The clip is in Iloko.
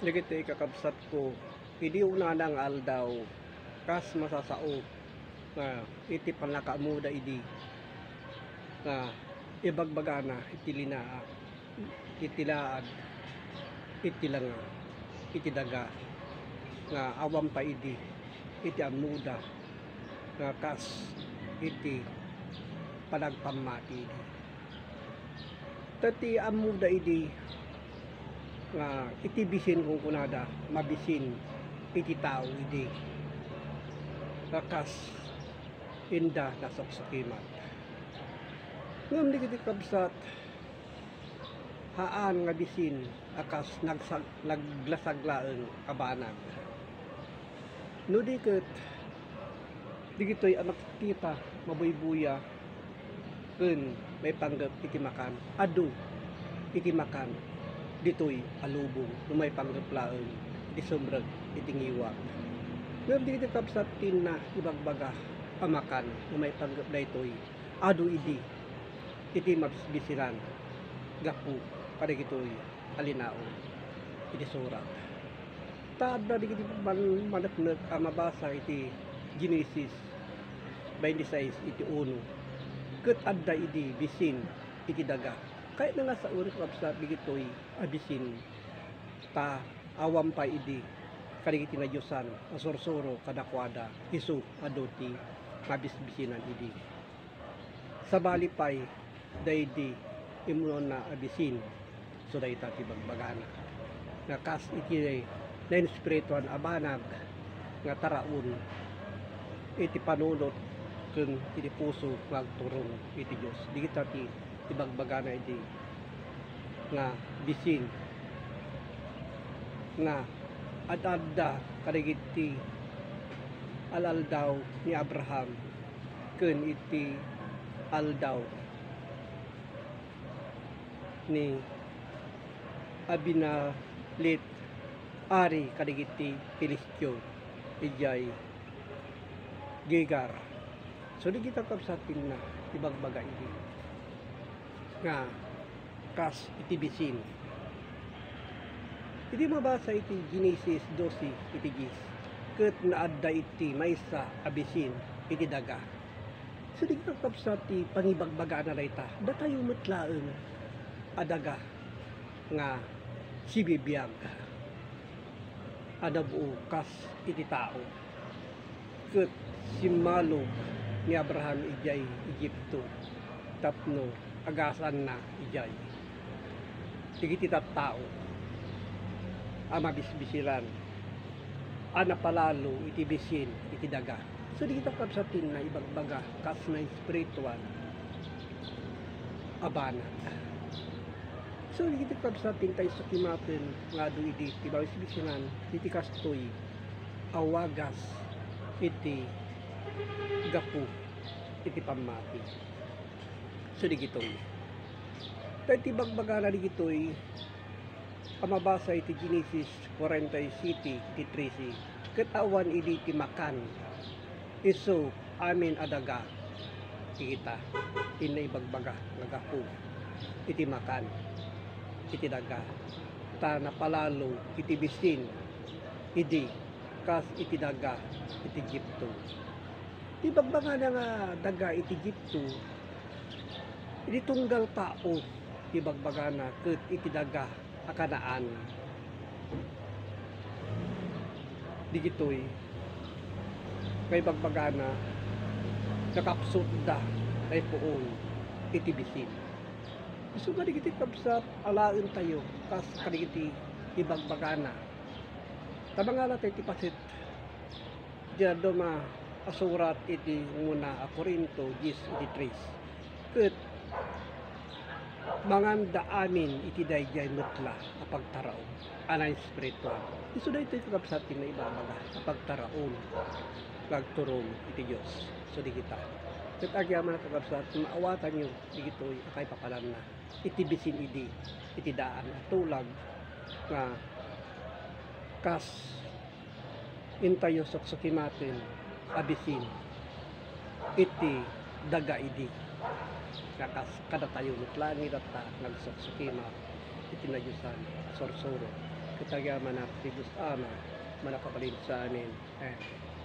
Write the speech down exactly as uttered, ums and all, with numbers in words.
Dagiti kakabsatko, idi unana nga aldaw, kas masasao nga iti pannakaammoda idi nga ibagbagana iti linaag, iti laag, iti langa, iti daga, nga awan pay idi iti ammoda nga kas iti panagpammati idi. Ta ti ammoda idi nga iti bisin kunkunada, mabisin iti tao idi nga kas inda nasuksukimat. Ngem dagiti kabsat, haan nga bisin a kas nagsag-, naglasag laeng a banag. No di ket, dagitoy a makikita, mabuybuya, ken maipanggep iti makan, adu iti makan ditoy a lubong, no maipanggep laeng iti sumrek iti ngiwat. Ngem dagiti kabsat, ti inna ibagbaga a makan, no maipanggep daytoy, adu idi iti mabisbisinan gapu kadagitoy a linaon iti surat. Ta adda dagiti man-, maneknek a mabasa iti Genesis twenty-six iti uno, ket adda idi bisin iti daga. Kayatna nga sawen, kakabsat, dagitoy a bisin, ta awan pay idi kadagiti nadiosan a sursuro kadakuada, isu adu ti mabisbisinan idi. Sabali pay daydi immunonna a bisin, so dayta ti bagbagana nga kas iti nainspirituan a banag nga taraon iti panunot ken iti puso nga agturong iti Dios. Dagita ti ibagbagana idi nga bisin nga ad-adda kadagiti al-aldaw ni Abraham ken iti aldaw ni Abimelec, ari kadagiti Filisteo, idiay Gerar. So, dagita kabsat ti inna ibagbaga idi nga kas iti bisin. Idi mabasa iti Genesis doce iti dies, ket naadda iti maysa a bisin iti daga. So, dagita kabsat ti pangibagbagana dayta, datayo met laeng a daga nga sibibiag a nabuo kas iti tao. Ket simmalog ni Abraham idiay Egipto tapno agasanna idiay dagiti tattao a mabisbisinan a napalalo iti bisin iti daga. So, dagita kabsat ti inna ibagbaga kas nainspirituan a banag. So, dagita kabsat ti intay sukimaten nga adu idi ti mabisbisinan iti kastoy a wagas iti gapu iti pammati. So, dagitoy. Ta iti bagbagana dagitoy a mabasa iti Genesis forty-seven iti trese, ket awan idi ti makan, isu amin a daga, dagita ti inna ibagbaga nga gapu iti makan iti daga, ta napalalo iti bisin idi kas iti daga iti Egipto. Ti bagbagana nga daga iti Egipto, idi tunggal tao ti bagbagana ket iti daga a Canaan. Dagitoy nga ibagbagana, nakapsutda nga ipuon iti bisin. Isu nga dagiti kabsat, alaentayo kas kadagiti ibagbagana. Ta mangala tayo ti paset iti dadduma a surat iti umuna a Corinto dies iti tres. Ket manganda amin iti daydiay met la a pagtaraon a naespirituan. Isu daytoy, kakabsat, ti naibabaga a pagtaraon nga agturong iti Dios. So, dagita. Ket agyamanak, kakabsat, maawatanyo dagitoy a kaipapananna iti bisin idi, iti daan a tulag nga kas intayo suksukimaten a bisin iti daga idi, nga kas kadatayo met laeng itatta nga agsuksukimat iti nadiosan a sursuro Taga manak ti Dios Ama, manakabalin sa amin. Amen.